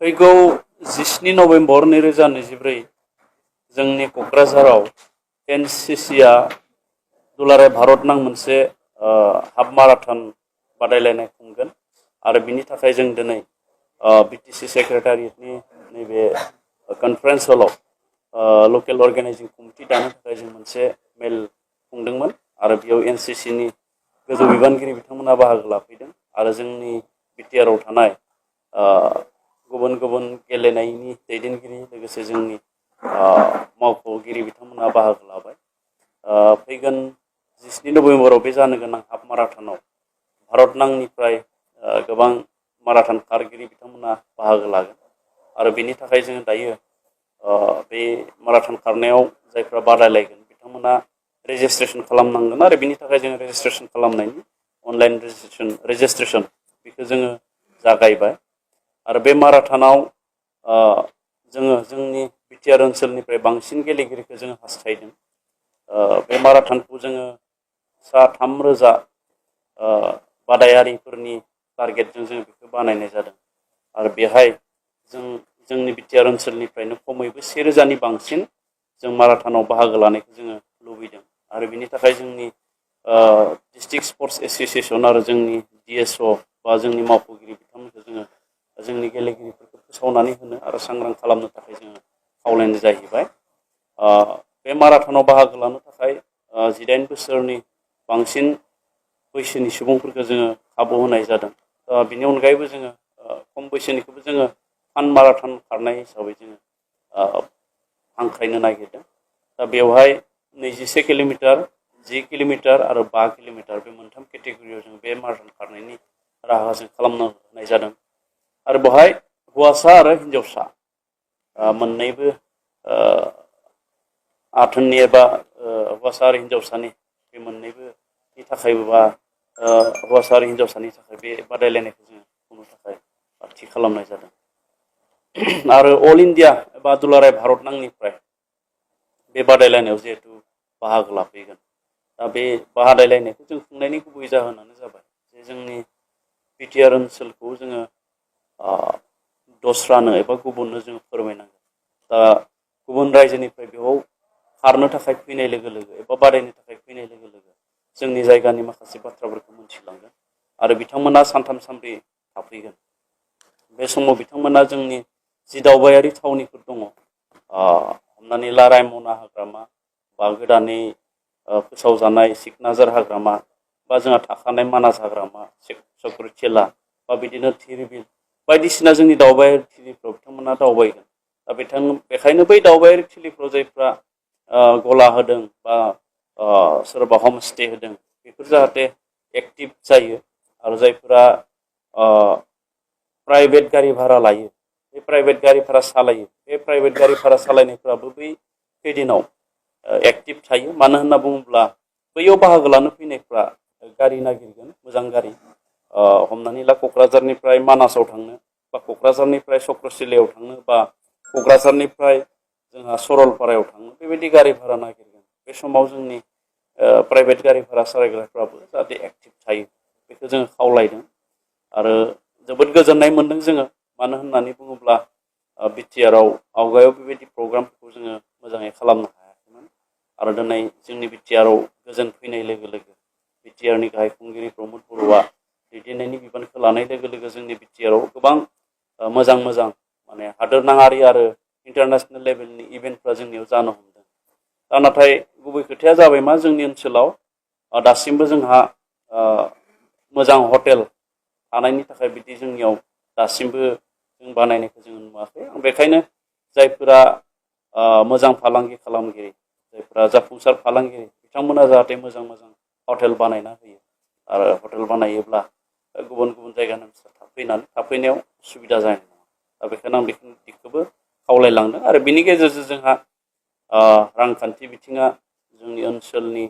फैगौ 17 नभेम्बर 2024 जोंनि क'क्राझाराव एनसिसिआ दुलाराय भारत नां मोनसे हाफ माराथन बादायलायनाय खुंगोन आरो बिनि थाखाय जों दिनै बिटिसि सेक्रेटारियेटनि नैबे कनफारेन्स हलाव लकेल अर्गेनाइजिं कमिटि दानो थाखाय जों मोनसे मेल खुंदोंमोन आरो बेयाव एनसिसिनि गोजौ बिबानगिरि बिथांमोना बाहागो लाफैदों आरो जोंनि बिटिआरआव थानाय गुबुन गुबुन गेलेनायनि दैदेनगिरि लोगोसे जोंनि मावख'गिरि बिथांमोना बाहागो लाबाय। फैगोन 17 नभेम्बराव बे जानो गोनां हाफ माराथनाव भारत नांनिफ्राय गोबां माराथन खारगिरि बिथांमोना बाहागो लागोन आरो बेनि थाखाय जोङो दायो बे माराथन खारनायाव जायफ्रा बादायलायगोन बिथांमोना रेजिस्ट्रेसन खालामनांगोन आरो बेनि थाखाय जोङो रेजिस्ट्रेसन खालामनायनि अनलाइन रेजिस्ट्रेसन बेखौ जोङो जागायबाय आरो बे माराथनाव जोङो जोंनि बिटिआर ओनसोलनिफ्राय बांसिन गेलेगिरिखौ जोङो हास्थायदों। बे माराथनखौ जोङो सा 3,000 बादायारिफोरनि टारगेटजों जों बेखौ बानायनाय जादों आरो बेहाय जोंनि बिटिआर ओनसोलनिफ्रायनो खमैबो 1,000नि बांसिन जों माराथनाव बाहागो लानायखौ जोङो लुबैदों आरो बिनि थाखाय जोंनि डिस्ट्रिक्ट स्पर्ट्स एस'सिएसन आरो जोंनि डिएसअ बा जोंनि मावख'गिरि बिथांमोनखौ जोङो जोंनि गेलेगिरिफोरखौ फोसावनानै होनो आरो सांग्रां खालामनो थाखाय जोङो खावलायनाय जाहैबाय। बे माराथनाव बाहागो लानो थाखाय 18 बोसोरनि बांसिन बैसोनि सुबुंफोरखौ जोङो खाबु होनाय जादों। बिनि अनगायैबो जोङो खम बैसोनिखौबो जोङो फान माराथन खारनाय हिसाबै जोङो हांख्रायनो नागिरदों। दा बेवहाय 21 किल'मिटार 10 किल'मिटार आरो 5 किल'मिटार बे मोनथाम केटेगरियाव जों बे माराथन खारनायनि राहा जों खालामनो होनाय जादों आरो बेवहाय हौवासा आरो हिन्जावसा मोननैबो आथोननि एबा हौवासा आरो हिन्जावसानि बे मोननैबोनि थाखायबो बा हौवासा आरो हिन्जावसानि थाखाय बे बादायलायनायखौ जोङो खुंनो थाखाय थि खालामनाय जादों आरो अल इन्डिया एबा दुलाराय भारत नांनिफ्राय बे बादायलायनायाव जिहेतु बाहागो लाफैगोन। दा बे बादायलायनायखौ जों खुंनायनि गुबै जाहोनानो जाबाय जे जोंनि बिटिआर ओनसोलखौ जोङो दस्रानो एबा गुबुननो जोङो फोरमायनांगोन। दा गुबुन रायजोनिफ्राय बेयाव खारनो थाखाय फैनाय लोगो लोगो एबा बादायनो थाखाय फैनाय लोगो लोगो जोंनि जायगानि माखासे बाथ्राफोरखौ मोनथिलांगोन आरो बिथांमोना सानथाम सानब्रै थाफैगोन। बे समाव बिथांमोना जोंनि जि दावबायारि थावनिफोर दङ हमनानै ला रायमना हाग्रामा बा गोदानै फोसावजानाय सिकनाझार हाग्रामा बा जोंहा थाखानाय मानास हाग्रामा चक्रशिला बा बिदिनो धिरबिल बायदिसिना जोंनि दावबायारि थिलिफ्राव बिथांमोना दावबायगोन। दा बेखायनो बै दावबायारि थिलिफ्राव जायफ्रा गला होदों बा सोरबा हमस्टे होदों बेफोर जाहाथे एक्टिभ जायो आरो जायफोरा प्राइभेट गारि भारा लायो बे प्राइभेट गारि भारा सालायो बे प्राइभेट गारि भारा सालायनायफ्राबो बै खैदिनाव एक्टिभ थायो। मानो होनना बुङोब्ला बैयाव बाहागो लानो फैनायफ्रा गारि नागिरगोन मोजां गारि हमनानै ला क'क्राझारनिफ्राय मानासाव थांनो बा क'क्राझारनिफ्राय चक्रशिलायाव थांनो बा क'क्राझारनिफ्राय जोंहा सरलपारायाव थांनो बेबायदि गारि भारा नागिरगोन। बे समाव जोंनि प्राइभेट गारि भारा सालायग्राफ्राबो जाहाथे एक्टिभ थायो बेखौ जोङो खावलायदों आरो जोबोद गोजोननाय मोनदों जोङो। मानो होननानै बुङोब्ला बिटिआरआव आवगायाव बेबायदि प्रग्रामफोरखौ जोङो मोजाङै खालामनो हायाखैमोन आरो दिनै जोंनि बिटिआरआव गोजोन फैनाय लोगो लोगो बिटिआरनि गाहाय खुंगिरि प्रमद बर'आ दैदेननायनि बिबानखौ लानाय लोगो लोगो जोंनि बिटिआरआव गोबां मोजां मोजां माने हादोरनाङारि आरो इन्टारनेसनेल लेभेलनि इभेन्टफ्रा जोंनियाव जानो हमदों। दा नाथाय गुबै खोथाया जाबाय मा जोंनि ओनसोलाव दासिमबो जोंहा मोजां हटेल थानायनि थाखाय बिदि जोंनियाव दासिमबो जों बानायनायखौ जों नुवाखै। बेखायनो जायफोरा मोजां फालांगि खालामगिरि जायफोरा जाफुंसार फालांगिरि बिथांमोना जाहाथे मोजां मोजां हटेल बानायना होयो आरो हटेल बानायोब्ला गुबुन गुबुन जायगानि मानसिफ्रा थाफैनायाव सुबिदा जानाय नङा। दा बेखायनो आं बेखौबो खावलायलांदों आरो बिनि गेजेरजों जोंहा रांखान्थि बिथिङा जोंनि ओनसोलनि